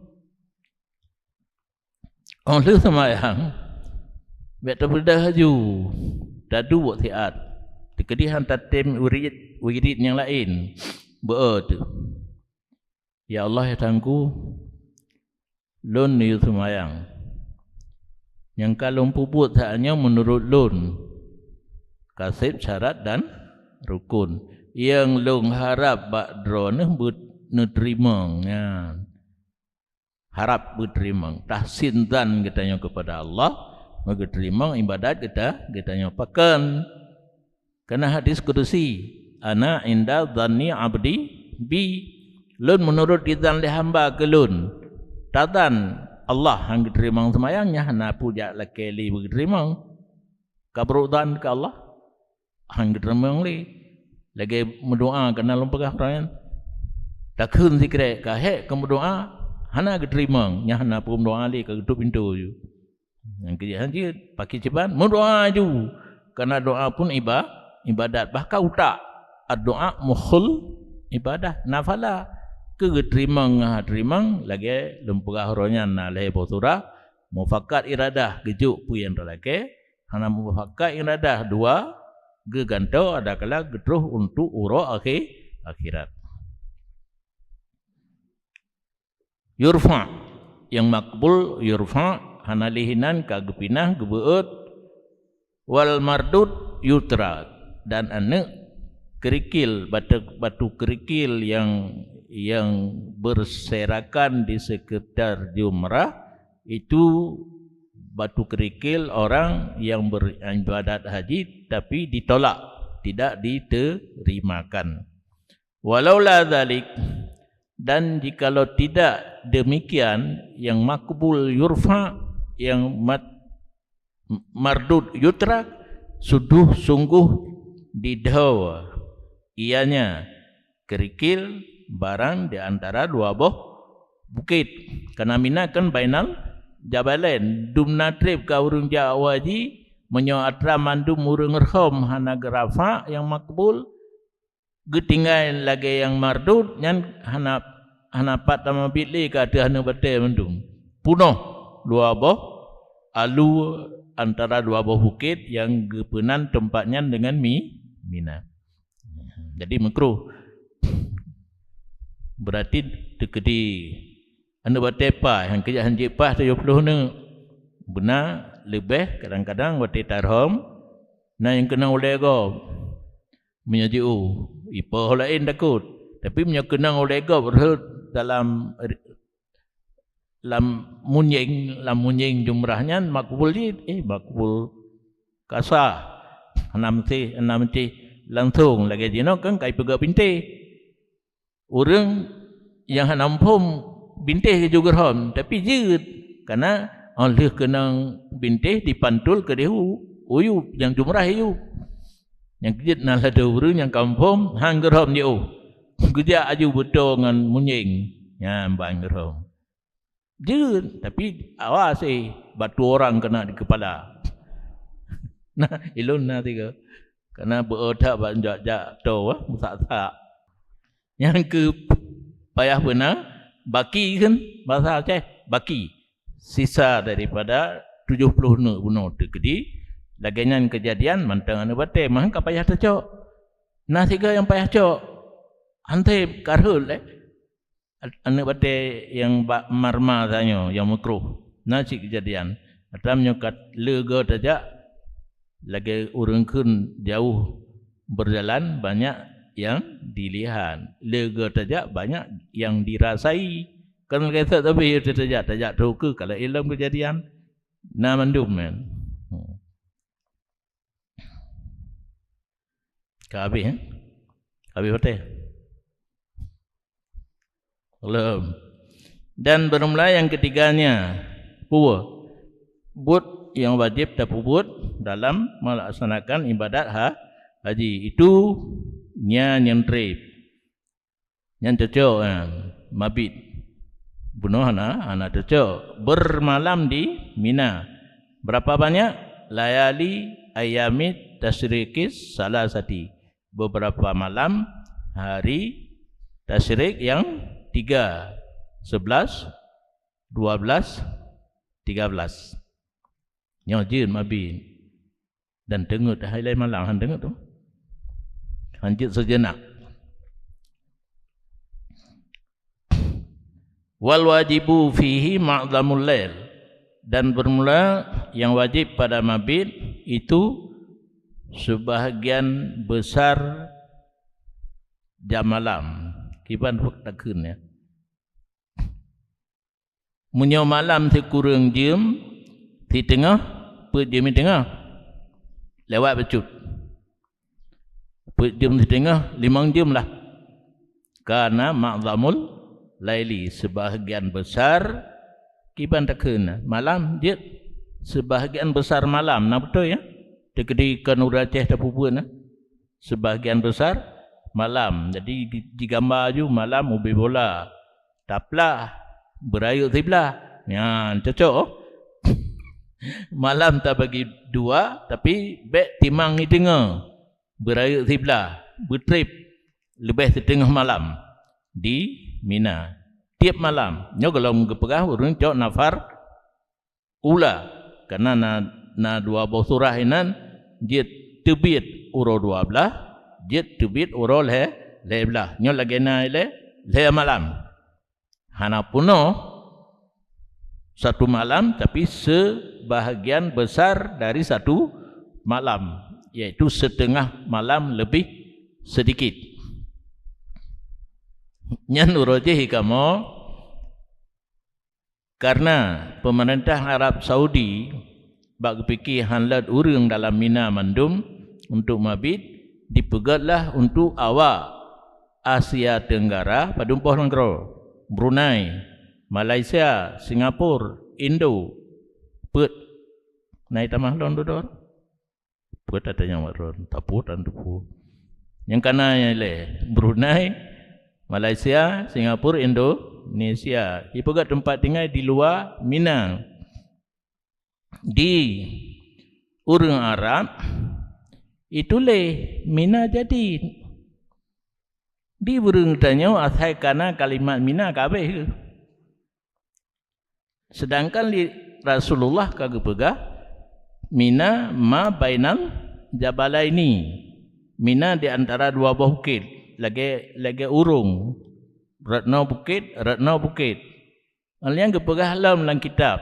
Óh lheueh seumayang, bèk tapeugah laju, taduek siat. Teukeudi han tatem wirid, wirid nyang laén. Beu teuh. Ya Allah, ya Tuhanku, lôn neuyue seumayang. Nyang ka lôn peubuet saát nyoe meunurot lôn ka sép syarat dan rukun. Nyang lôn harab bak Droeneuh beuneuteurimong nyan. Harab beuteurimong. Tahsin zan geutanyoe keupada Allah, meugeuteurimong ibadat geuta-, geutanyoe. Pakon? Kana hadis kudusi, "Ana inda zanni abdi bi." Lôn meunurot di zan lé hamba keu lôn. Tazan Allah han geuteurimong seumayang, nyan hana peue jak lakèe lé beugeuteurimong. Ka brok zan keu Allah, han geuteurimong lé. Lagèe meudoa kana lôn peugah uroe nyan. Takheun sikrek ka hék keu meudoa, hana geuteurimong, nyan hana peue meudoa lé, ka geutôp pintoe ju. Nyang keu jih han jeuet, pakri kiban, meudoa ju. Kana doa pun iba-, ibadat. Bahkan utak, ad-doa mukhul ibadah, nafala. Keu geuteurimong ngon han teurimong, lagèe lôn peugah uroe nyan na lhèe boh surah, mufakat iradah, geujok peue nyang talakèe, hana mufakat iradah dua, geugantoe adakala geutroh untuk uroe akhé-, akhirat. Yurfa, nyang makbul yurfa, hana lé hinan ka geupinah geubeuet, wal mardud yutrak, dan aneuk kerikil, batu, batu kerikil yang, yang berserakan di sekitar jumrah, itu batu kerikil orang yang beribadat haji tapi ditolak, tidak diterimakan. Walaula dzalik, dan jikalau tidak demikian, yang makbul yurfa, yang mat-, mardud yutrak, suduh sungguh didhoe ianya kerikil barang di antara dua boh bukit. Kana Mina kan bainal Jabalain, dum na treb ka ureuëng jak awai jih, meunyoe atra mandum ureuëng rhom hana geurafa nyang makbul, geutinggai lagée nyang mardud, nyan hana, hana pat tamabit lé ka ateueh aneuk batée mandum. Punoh dua boh alu antara dua boh bukét nyang geupeunan teumpat nyan deungon mi-, Mina. Jadi makruh. Berarti teukeudi aneuk batée paih, nyang keujak hanjeuet paih tujoh ploh neuk. Beuna leubeh kadang-kadang watée tarhom, na nyang keunong ulée gob. Meunyoe jiôh, ipoh laén takot. Tapi meunyoe keunong ulée gob rhot dalam, lam munyéng, lam munyéng jumrah nyan makbul jih, eh, makbul kasah. Hana meusti, hana meusti langsong lagée jinoe kan kai peugah bintéh. Ureuëng nyang hana muphom bintéh geujok geurhom, tapi jeuet. Karena óh lheueh keunong bintéh dipantul keudeh u-, u yup, nyang jumrah yup. Nyang keujeuet na ladôm ureuëng nyang ka muphom, han geurhom jiôh. Geujak aju beuto ngon munyéng, nyan ban geurhom. Jeuet, tapi awas eh, batu orang kena di kepala. Nah, ilôn na tiga. Karena beu-o that bak jak-jak to, wah, meusak-sak. Nyang keu payah beuna, baki kan, bahasa Aceh, baki. Sisa daripada tujoh ploh neuk bunoe teukeudi, lagée nyan keujadian mantong aneuk batée, meuhan ka payah teucok. Na sigoe nyang payah cok, hantém ka rhot lé. Aneuk batée nyang bak marma tanyoe nyang makruh. Na cit keujadian. Atra meunyoe ka leuga tajak, lagée ureuëng kheun jauh berjalan, banyak yang dilihat. Leuga tajak, banyak yang dirasai. Kan lagée that, tapi tajak, tajak troh keu kalau ilom keujadian. Na mandum nyan. Hmm. Ka habéh, eh? Habéh watée? Belum. Dan bermula yang ketiganya, peue? Buet nyang wajéb tapeubuet dalam melaksanakan ibadat ha-, haji. Itu nyan nyang treb. Nyan cocok, eh, mabit. Bunoe hana, hana cocok. Bermalam di Mina. Berapa banyak? Layali ayyamit tasyrikis salasati. Beberapa malam hari tasyrik yang tiga, sebelas, dua belas, tiga belas. Nyoe jeuet mabit. Dan teungeut hai ilée malam, han teungeut tu. Han jeuet seujenak. Wal wajibu fihi ma'zamul lail. Dan bermula yang wajib pada mabit itu sebahagian besar jam malam. Kiban takheun ya. Meunyoe malam sikureueng jeuem siteungoh, peuet jeuem siteungoh, lewat bacut. Peuet jeuem siteungoh, limong jeuem lah. Kana ma'zamul laili, sebahagian besar kiban takheun malam jeuet, sebahagian besar malam, na beutôi ya? Teukeudi kon ureuëng Aceh tapeubuet na. Sebahagian besar malam. Jadi, di-, digamba aju malam ubé bola. Taplah, beurayeuk siblah. Nyan, cocok, oh. Malam tabagi dua, tapi bék timang i teungoh. Beurayeuk siblah, beutreb leubeh siteungoh malam di Mina. Tieb malam. Nyoe gohlom geupeugah ureuëng cok nafar ula, karena na, na dua boh surah inan, jeuet teubiet uroe dua blaih, jeuet teubiet uroe lhée, lhée blaih. Nyoe lagée na ilée, lhée malam. Hana peunoh satu malam, tapi sebahagian besar dari satu malam, yaitu setengah malam lebih sedikit. Nyan uroe jih kamoe Karena peumeurintah Arab Saudi bak geupike hán lôt ureuëng dalam Mina mandum untuk mabit, dipeugötlah untuk awak Asia Tenggara padum boh nanggroe, Brunei, Malaysia, Singapura, Indo, peuet. Na itamah lôn dudoe? Peue tatanyong bak droen? Tapue tan teupue. Nyang kana nyang ilée, Brunei, Malaysia, Singapura, Indonesia. Jipeugöt teumpat tinggai di luwa Mina. Di ureuëng Arab, ituléh Mina Jadid. Di ureuëng tanyoe asai kana kalimat Mina ka habéh. Sedangkan li Rasulullah ka geupeugah, "Mina ma bainal jabalaini." Mina di antara dua boh bukét, lagée, lagée urong. Rot noe bukét, rot noe bukét. Hal nyang geupeugah lom lam kitab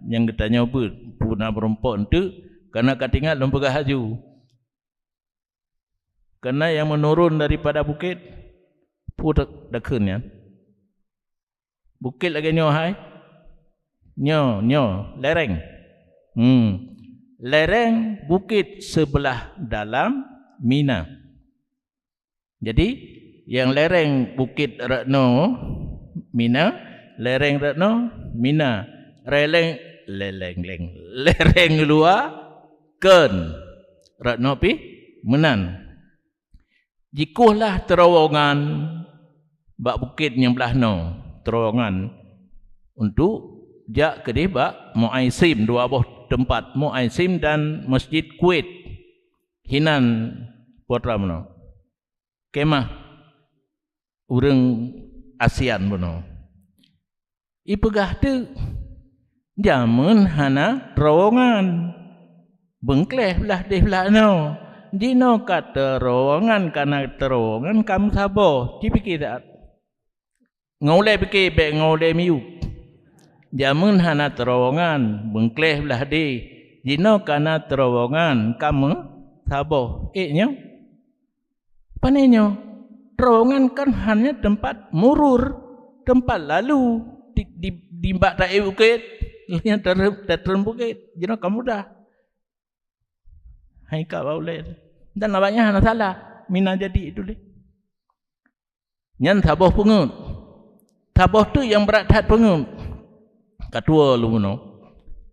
nyang geutanyoe beuet, peue na meurumpok eunteuk, kana ka teuingat lôn peugah laju. Karena yang menurun daripada bukét, peue dakheun nyan? Bukét lagée nyoe hai? Nyoe, nyoe, lereng. Hmm. Lereng bukét sebelah dalam Mina. Jadi, nyang lereng bukét rot noe Mina, lereng rot noe Mina, lereng, lereng, lereng, lereng luwa kon rot noe pih meunan. Jikoh lah teuruwongan bak bukét nyang blaih noe, teuruwongan untuk jak keudeh bak Muaisim, dua boh teumpat, Muaisim dan Masjid Kuwait. Hinan putra meunoe. Kemah ureuëng ASEAN bunoe. Ipeugah teuk, jameun hana teuruwongan. Beungkléh blaih deh blaih noe. Jinoe ka teuruwongan, kana teuruwongan ka meusaboh. Cipike that. Ngon ulée pike bék ngon ulée miyueb. Jameun hana teuruwongan, beungkléh blaih deh. Jinoe kana teuruwongan ka meusaboh. Ék nyoe? Pane nyoe, terowongan kan hanya tempat murur, tempat lalu di, di, di bak taék bukét, lheueh nyan tatrön, tatrön bukét, jinoe ka mudah. Hai ka ba ulée. Dan awaknyan hana salah, Mina jadi itu lé. Nyan saboh peungeuet. Saboh teuk nyang brat that peungeuet. Ka tuwo lom bunoe.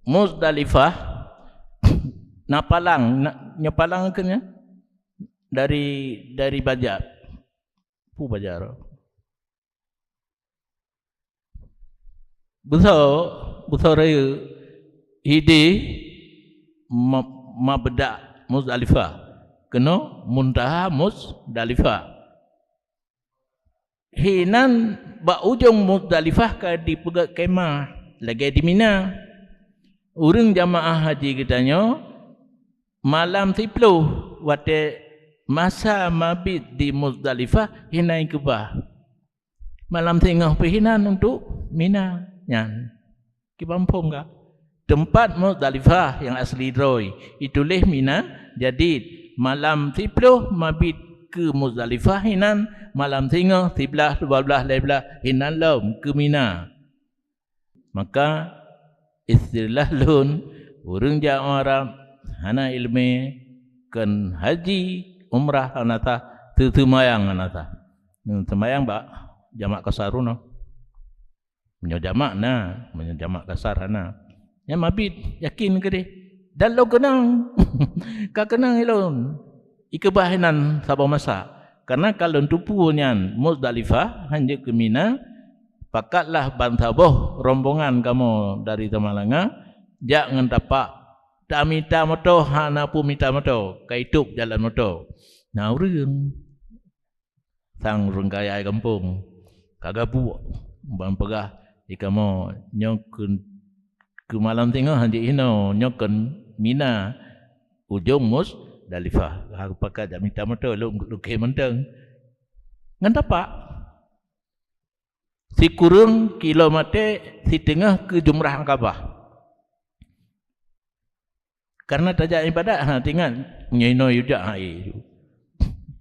Muzdalifah na palang, na, nyoe palang keuh nyan. Dari, dari baja. Peue baja? Beusoe, beusoe rayeuk hideh ma-, mabda' Muzdalifah. Keunoe muntaha Muzdalifah. Hinan bak ujong Muzdalifah ka dipeugét kemah lagée di Mina. Ureuëng jamaah haji geutanyoe malam siplôh watée masa mabit di Muzdalifah hinan keubah. Malam singoh pih hinan untuk Mina nyan. Kiban phom ka. Teumpat Muzdalifah nyang asli droe, ituléh Mina jadi malam siplôh mabit keu Muzdalifah hinan, malam singoh siblaih, dua blaih, lhée blaih hinan lom keu Mina. Maka istilah lôn, ureuëng jak Arab hana iéleumé, kon haji, umrah hana sah, teu seumayang hana sah. Seumayang bak jamak kasar unoe. Meunyoe jamak na, meunyoe jamak kasar hana. Nyan mabit, yakin keudeh. Dan lôn keunong. Ka keunong ilôn. Ikeubah inan saboh masa. Karena ka lôn teupeue nyan Muzdalifah, hanjeuet keu Mina, pakatlah bansaboh rombongan kamoe dari Samalanga, jak ngon tapak. Tamita moto, hana peue mita moto, ka itôb jalan moto. Na ureuëng. Sang ureuëng kaya gampông ka gabuek ban peugah, "Di kamoe nyoe keu, keu malam singoh hanjeuet inoe, nyoe kon Mina, ujong Muzdalifah." Ka pakat jak mita moto, lôn lukée mantong. Ngon tapak. Sikureueng kilometer siteungoh keu Jumrah Aqabah. Karena tajak ibadat, ha, teuingat, nyoe inoe yue jak, ha, eh.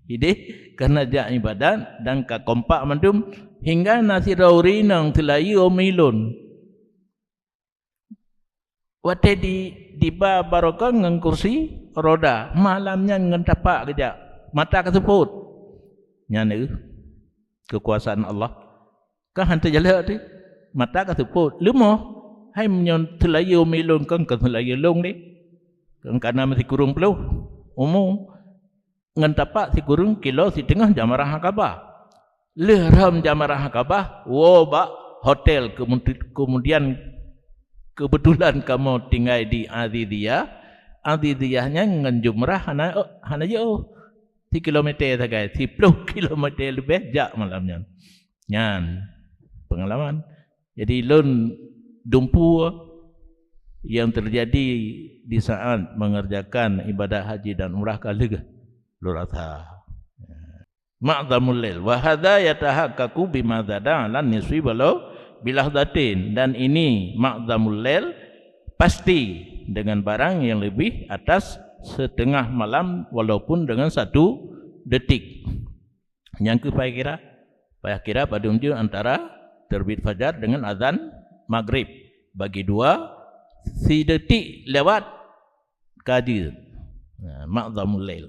Ideh, karena jak ibadat dan ka kompak mandum, hingga na sidroe ureuëng inong teulayeue umi lôn. Watée di, diba barokon ngon kursi roda, malam nyan ngon tapak geujak, mata ka seupôt. Nyan, eh, keukuasaan Allah. Ka han teujalak teuh. Mata ka seupôt. Leumoh. Hai meunyoe teulayeue umi lôn, kon, kon teulayeue lôn deh. Kon kana meusikureueng ploh umu. Ngon tapak sikureueng kilo siteungoh Jamrah Aqabah. Lheueh rhom Jamrah Aqabah, woe bak hotel, kemudian Keubeutulan kamoe tinggai di Aziziyah. Aziziyah nyan ngon Jumrah hana, hana jiôh. Sikilometer sagai, siplôh kilometer leubeh jak malam nyan. Nyan peungalaman. Jadi lôn dumpeue nyang teujadi di saat mengerjakan ibadah haji dan umrah ka lheueh lôn rasa. Ma'zamul lail. Wa hadza yatahaqqaqu bima zada 'ala nisfi walau bilahzatin. Dan ini ma'zamul lail pasti dengan barang yang lebih atas setengah malam walaupun dengan satu detik. Nyang keu payah kira, payah kira padum jeuet antara terbit fajar dengan azan maghrib. Bagi dua, sidetik lewat ka jeuet. Nah, ma'zamul lail.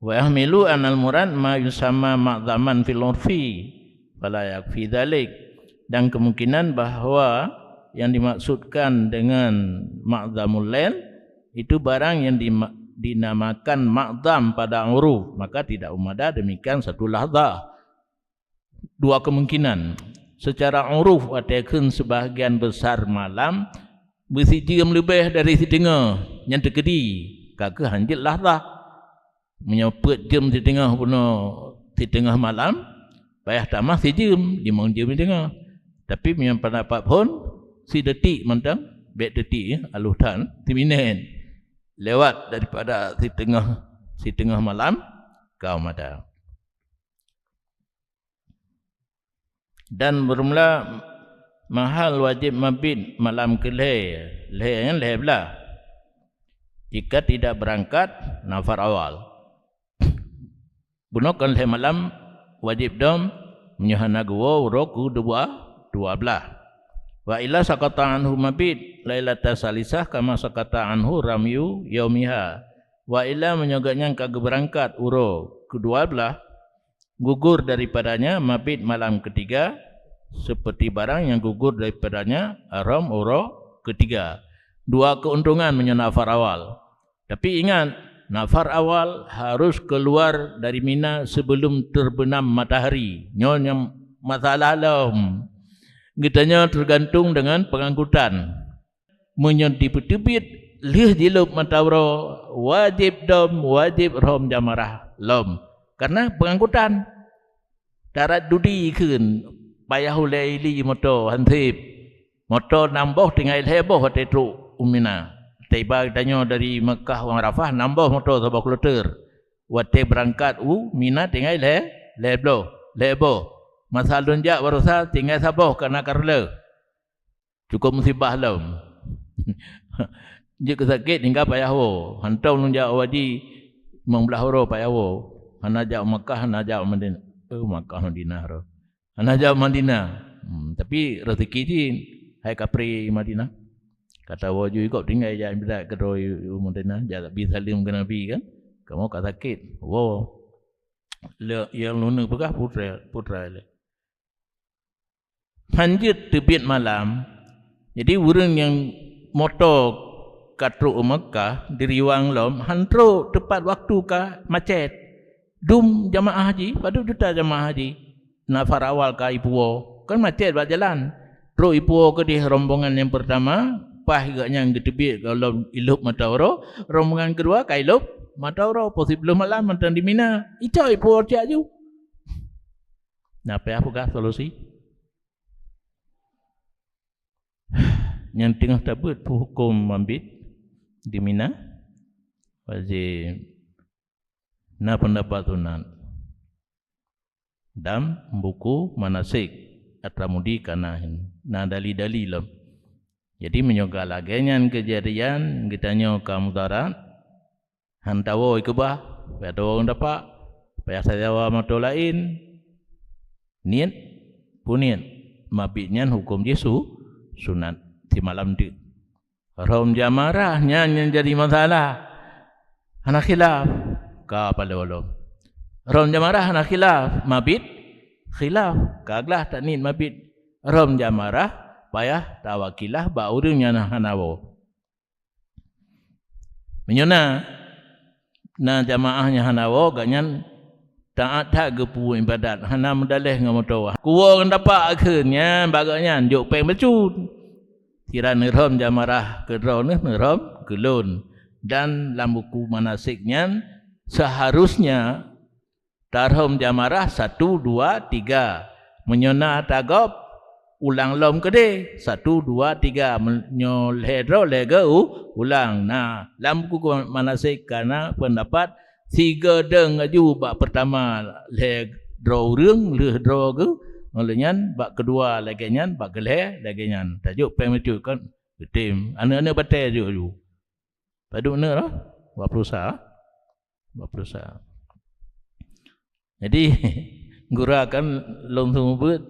Wa yahmilu anal murad ma yusamma ma'zaman fil urfi, fala yakfi dzalik. Dan kemungkinan bahwa yang dimaksudkan dengan ma'zamul lail itu barang yang dima-, dinamakan ma'zam pada uruf, maka tidak umada demikian satu lahzah. Dua kemungkinan. Secara uruf, watée kheun sebahagian besar malam, beusijeuem leubeh dari siteungoh nyang teukeudi, ka kheueh hanjeuet lahzah. Meunyoe peuet jeuem siteungoh bunoe siteungoh malam, payah tamah sijeuem, limong jeuem siteungoh. Tapi meunyoe pendapat phon, sidetik mantong, bék detik, ya, alôh that, siminét. Lewat daripada siteungoh, siteungoh malam, ka mada. Dan beureumeula mahal wajéb mabit malam keu lhée, lhée nyan lhée blaih. Jika tidak berangkat nafar awal. Bunoe kon lhée malam wajéb dom meunyoe hana geuwoe uroe keu dua, dua blaih. Wa illa saqata anhu mabit lailatas salisah kama saqata anhu ramyu yaumiha. Wa illa meunyoe gobnyan ka geubeurangkat uroe keu dua blaih, gugur daripadanya mabit malam ketiga, seperti barang yang gugur daripadanya haram uroe ketiga. Dua keuntungan meunyoe nafar awal. Tapi ingat, nafar awal harus keluar dari Mina sebelum terbenam matahari. Nyoe nyang masalah lom. Geutanyoe tergantung dengan pengangkutan. Meunyoe dipeuteubiet lheueh jilôb mata uroe, wajéb dom, wajéb rhom jamarah lom. Karena pengangkutan. Darat dudi kheun, payah ulée ili moto, han sép. Moto nam boh tinggai lhée boh watée trok u Mina. Tiba geutanyoe dari Meukah u Arafah, nam boh moto saboh kloter. Watée beurangkat u Mina tinggai lhée, lhée bloh, lhée boh. Masa lôn jak baroesa tinggai saboh kana ka reuloh. Cukôp musibah lom. Jeuet keu sakét hingga payah woe. Hantom lôn jak u haji limong blaih uroe payah woe. Hana jak u Makkah, hana jak u Madinah. Eh, Makkah, Madinah roh. Hana jak u Madinah. Hmm, tapi rezeki jih hai kapré Madinah. Ka tawoe ju ikot tinggai jak ibadat keudroe u Madinah, jak bi saleuem keu Nabi kan. Kamoe ka sakét. Woe. Le, nyang lôn peugah putra, putra le. Hanjeuet teubiet malam. Jadi, ureuëng nyang moto ka trok u Meukah, diriwang lom, han trok teupat waktu ka macet. Dum jamaah haji, padub juta jamaah haji. Nafar awal ka ipuwoe, kan macet bak jalan. Trok ipuwoe keudeh rombongan nyang peurtama, paih gobnyan geuteubiet goh lom ilôb mata uroe, rombongan keudua ka ilôb mata uroe, poh siplôh malam mantong di Mina. Icok ipuwoe cit aju. Na payah peugah solusi. Nyang teungoh tabeuet peuhuköm mabit di Mina, wajéb na peundapat sunat. Dalam buku manasik atra mudi ka na, na dali-dali lom. Jadi, meunyoe ka lagée nyan keujadian geutanyoe ka mudarat, han tawoe keubah, payah tawoe ngon tapak, payah sajawa moto laén. Niet, peue niet? Mabit nyan huköm jih su-, sunat simalam teuk. Rhom jamarah nyan nyang jadi masalah. Hana khilaf, ka paleng ulôn. Rhom jamarah hana khilaf, mabit khilaf, ka glah taniet mabit. Rhom jamarah payah tawakilah bak ureuëng nyang hana woe. Meunyoe na, na jamaah nyang hana woe, gobnyan Taát that geupeu ibadat, hana meudaleh ngon meutoah. Kuwoe ngon tapak kheun nyan, bak geuh nyan jok péng bacut. Sira neurhom jamarah keu droeneuh, neurhom keu lôn. Dan lam buku manasik nyan, seharusnya tarhom jamarah satu, dua, tiga. Meunyoe na ata gob, ulang lom keudeh, satu, dua, tiga. Meunyoe lhée droe, lhée geu, u-, ulang. Na, lam buku manasik ka na peundapat sigeudeueng laju bak peurtama lhée droe ureuëng, lheueh droe geu, ngon lheueh nyan bak keudua lagée nyan, bak keulhée lagée nyan. Tajok péng bacut kon geutem. Aneuëk-aneuëk batée jok laju. Padub neuk lah? Dua puluh sa. Dua puluh sa. Jadi, gura kan lôn seumeubeuet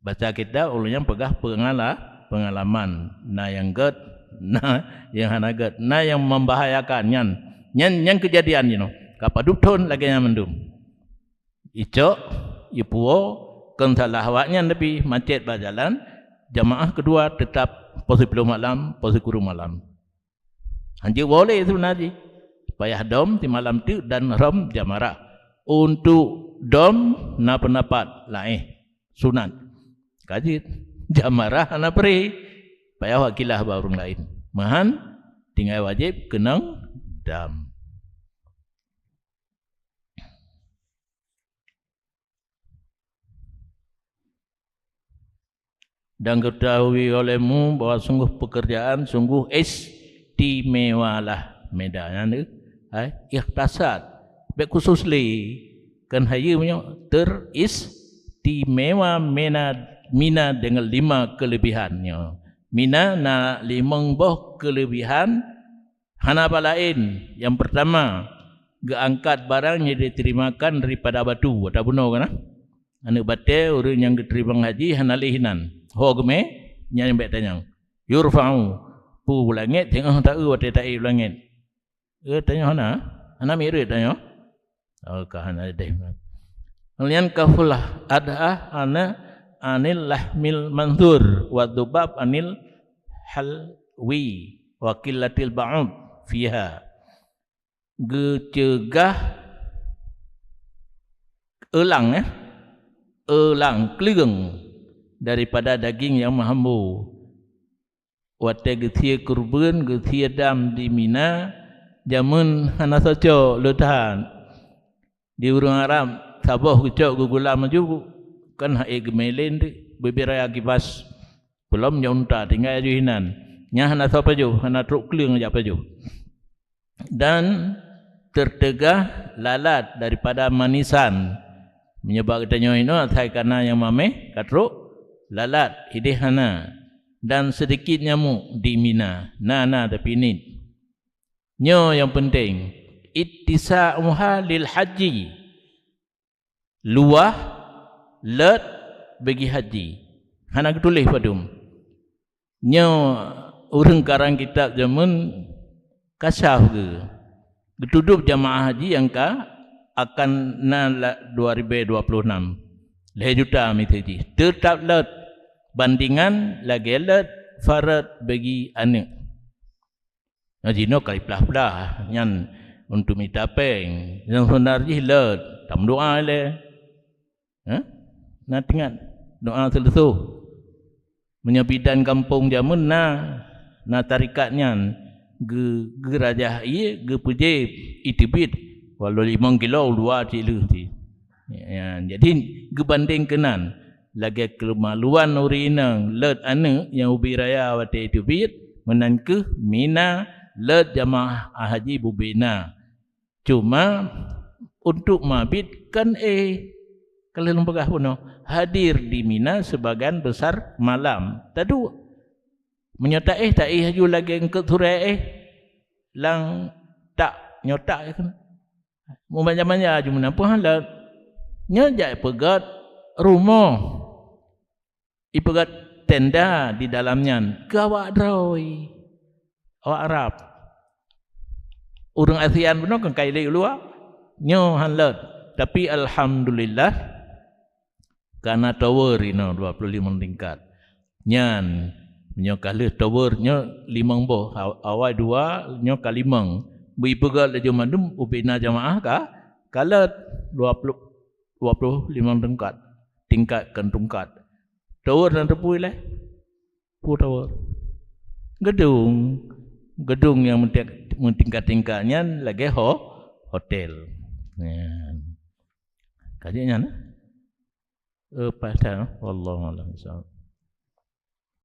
baca kitab, ulôn nyang peugah pengala-, pengalaman. Na nyang gét, na nyang hana gét, na nyang membahayakan nyan. Nyan, nyan keujadian jinoe. Ka padub thon lagée nyan mandum. Icok, ipuwoe, kon salah awaknyan, tapi macet bak jalan, jamaah keudua teutap poh siplôh malam, poh sikureueng malam. Hanjeuet woe lé sunat jih. Payah dom simalam teuk dan rhom jamarah. Untuk dom na peundapat laén sunat. Ka jeuet jamarah hana peuré. Payah wakilah bak ureuëng laén. Meuhan tinggai wajéb keunong dam. Dan ketahui olehmu bahwa sungguh pekerjaan sungguh istimewalah. Meda nyan tu, hai, ikhtasat. Bek khusus lé, kan hayeue meunyoe teristimewa mena, mina dengan lima kelebihan nyoe. Mina na limong boh kelebihan, hana apa laén. Yang pertama, geuangkat barang nyang diterimakan daripada batu, ata bunoe kan, ah? Aneuëk batée ureuëng nyang geuteurimong haji hana lé hinan. Ho geumé, nyan bék tanyong. Yurfa'u, peue u langét, teungoh taeu watée taék u langét. Eh, tanyoe hana? Hana mirip tanyoe? Oh, ka hana deh. Kemudian kafulah adha ana anil lahmil manthur wa dzubab anil halwi wa qillatil ba'ud fiha. Geuceugah eulang, eh, eulang kleueng daripada daging nyang meuhambo. Watée geusie keureubeuen, geusie dam di Mina, jameun hana soe cok, le that. Di ureuëng Arab, saboh geucok geugulam laju, kan hase geumé lén teuk, bubé raya kibas. Peulom nyoe unta tinggai laju hinan. Nyan hana soe pajoh, hana trok kleueng jak pajoh. Dan teuteugah lalat daripada manisan. Meunyoe bak geutanyoe inoe asai kana nyang maméh ka trok lalat, ideh hana. Dan seudikit nyamuk di Mina, na, na tapi niet. Nyoe nyang peunteng, ittisa'uha lil haji. Luwah, lét, bagi haji. Hana geutuléh padum. Nyoe ureuëng karang kitab jameun kasyaf geuh. Geutudôb jamaah haji nyang ka akan na la-, dua ribèe dua puluh enam. Lhèe juta miseue jih. Teutap lét bandingan lagèe lét farad bagi aneuëk. Nah, jinoe ka iplah-plah nyan untuk mita péng. Nyang sebenar jih lét, tameudoa ilèe. Hah? Na teuingat doa seuleusoh. Meunyoe bidan gampông jameun na, na tarekat nyan geu-, geurajah ié, geupeujép, iteubiet walau limong kilo dua cit lheueh ti. Ya, jadi geubandeng keunan, lagèe keumaluan ureuëng inong lét aneuëk nyang ubé raya watèe iteubiet, meunan kheueh mina lét jamaah haji bubé na. Cuma untuk mabit kan éh, ka lheueh lôn peugah bunoe, hadir di Mina sebagian besar malam. Taduek. Meunyoe taéh, taéh laju lagèe eungkôt surée éh lam tak, nyoe tak, ya kan? Meumanja-manja laju meunan peue han lom. Nyoe jak peugöt rumoh. Ipeugöt tenda di dalam nyan keu awak droe, awak Arab. Ureuëng ASEAN bunoe kan ka ilèe u luwa, nyoe han lét. Tapi alhamdulillah, ka na tower inoe dua puluh lima tingkat. Nyan, nyoe ka lheueh tower nyoe limong boh, aw-, awai dua, nyoe ka limong. Beu ipeugöt laju mandum ubé na jamaah ka, ka lét. dua puluh, dua puluh lima tingkat. Tingkat kan tungkat. Tower na teupeue lé? Pue tower. Gedung. Gedung nyang meuting-, meutingkat-tingkat nyan lagée ho-, hotel. Nyan. Ka jeuet nyan, eh? Eh, pasal, wallahu a'lam bissawab.